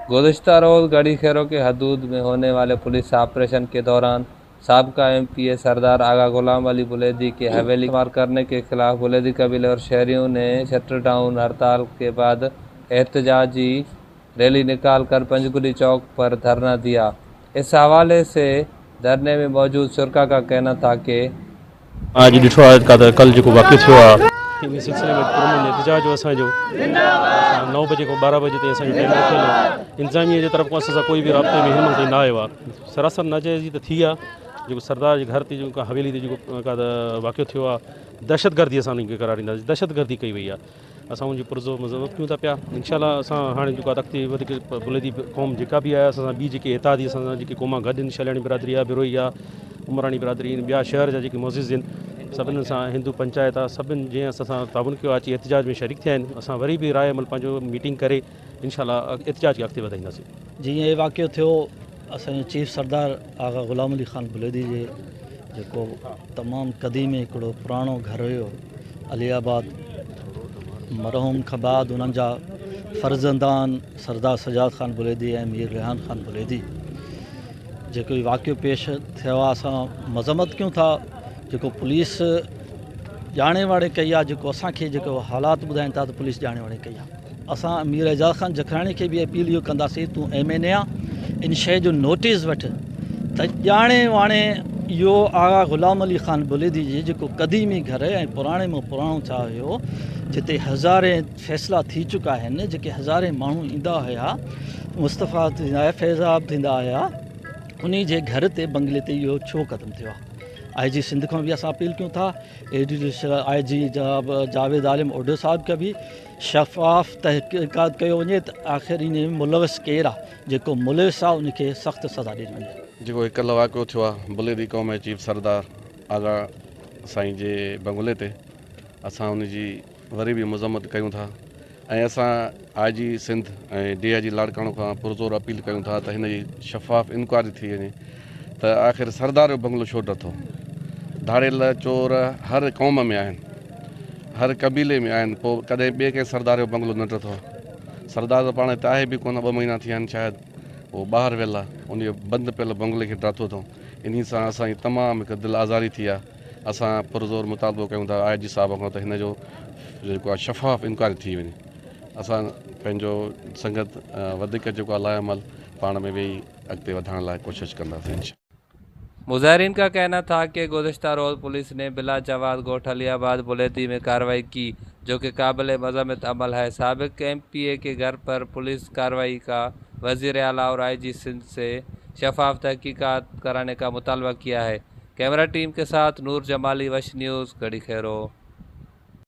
गुज़िश्ता रोज़ गढ़ी खैरो के हदूद में होने वाले पुलिस ऑपरेशन के दौरान साबका एम पी ए सरदार आगा गुलाम अली बुलेदी के हवेली मार करने के खिलाफ बुलेदी कबीले और शहरियों ने शटर डाउन हड़ताल के बाद एहतजाजी रैली निकाल कर पंजगुली चौक पर धरना दिया। इस हवाले से धरने में मौजूद शुरका का कहना था कि اڄ ڏٺو آهي ڪا ته ڪلهه جيڪو واقعو ٿيو آهي ان سلسلي ۾ پرامن احتجاج هو اسان جو اسان نو بجي کان ٻارهن بجي تائين اسان جو ٽائيم رکيل هو انتظاميه جي طرف کان اسان سان ڪوئي به رابطي ۾ هن مهل تائين نه آيو آهي سراسر ناجائزي ته ٿي آهي جيڪو سردار جي گهر تي جيڪو حويلي تي جيڪو ڪا ته واقعو ٿيو آهي دهشتگردي اسان ان کي قرار ڏينداسين دهشتگردي ڪئي وئي آهي اسان ان جي پرزور مذمت ڪيون ٿا پيا انشاء الله اسان هاڻي جيڪو آهي اڳتي وڌيڪ بليدي قوم جيڪا به آهي اسان سان ٻي جيڪي اتحادي اسان سان جيڪي قوما گڏ آهن شلياڻي برادري آهي بروهي آهي عمراڻي برادري آهن ٻيا شهر جا جيڪي معزز آهن سڀني سان هندو پنچائت آهي سڀن جنهن اسان سان تعاون ڪيو آهي اچي احتجاج ۾ شريڪ ٿيا آهن اسان وري به راء عمل پنهنجو ميٽنگ ڪري انشاء الله احتجاج کي اڳتي وڌائينداسين. جيئن هي واقعو ٿيو اسان جو چيف سردار آغا غلام علي خان بليدي جي جيڪو تمام قديمي هڪڙو پراڻو گهر هيو علي آباد مرحوم کان بعد انهن جا فرزندان سردار سجاد خان بليدي ۽ مير ريحان خان بليدي جيڪو هي واقعو پيش ٿيو آهي اسان مذمت ڪيون ٿا جيڪو پوليس ڄاڻي واڻي ڪئي آهي جيڪو اسانکي جيڪو حالات ٻڌائين ٿا ته پوليس ڄاڻي واڻي ڪئي آهي اسان مير اعجاز خان جکراڻي کي به اپيل اهو ڪنداسين تون ايم اين اي آن ان شيء جو نوٽيس وٺ ته ڄاڻي واڻي اهو آغا غلام علي خان بليدي جي جيڪو قديمي گهر ۽ پراڻي مان پراڻو ڇا هيو جتي هزارين فيصلا ٿي چڪا آهن جيڪي هزارين ماڻهو ايندا هيا مصطفيٰ ٿيندا هيا فيضاب ٿيندا هيا انهي جي گهر تي بنگلي تي اهو ڇو قدم ٿيو آهي آء جي سنڌ کان به اسان اپيل ڪيون ٿا ايڊيشنل I جي جناب جاويد عالم اوڍو صاحب کي به شفاف تحقيقات ڪيو وڃي ته آخر ان ۾ ملوث ڪير آ جيڪو ملوث آ ان کي سخت سزا ڏني وڃي. جيڪو هي ڪلهه واقعو ٿيو آ بليدي قوم جي چيف سردار آغا سائين جي بنگلي تي اسان ان جي وري به مذمت ڪيون ٿا ۽ اسان I G Sindh ۽ D I G Larkana کان پرزور اپيل ڪيون ٿا ته هن جي شفاف انڪوائري ٿي وڃي ته آخر سردار جو بنگلو ڇو ڊٿو ڌاڙيل چور هر قوم ۾ آهن هر قبيلي ۾ آهن پوء ڪڏهن ٻئي ڪنهن سردار جو بنگلو نه ڊٿو آهي سردار ته پاڻ هتي آهي به ڪونه ٻه مهينا ٿيا آهن شايد هو ٻاهر ويل آهي ان جو بند پيل بنگلي کي ڊاٿو اٿئون انهي سان اسان جي تمام هڪ دل آزاري ٿي آهي اسان پرزور مطالبو ڪيون ٿا آء جي صاحب کان ته هن جو جيڪو آهي شفاف انڪوائري ٿي وڃي اسان پنهنجو سنگت وڌيڪ جيڪو آهي لاء عمل پاڻ ۾ ويهي اڳتي وڌائڻ لاء ڪوشش ڪنداسين انشاء مظاهرين کا کهنا ٿا ڪه گذشته روز پوليس ني بلا جواز ڳوٺ علي آباد بليدي ۾ ڪارروائي ڪي جو ڪه قابل مذمت عمل هي سابق ايم پي اي ڪي گهر پر پوليس ڪارروائي کا وزير اعليٰ اور آئي جي سنڌ سي شفاف تحقيقات ڪرانے کا مطالبه ڪيا هي ڪيمرا ٽيم ڪي ساٿ نور جمالي وش نيوز گڙهي خيرو.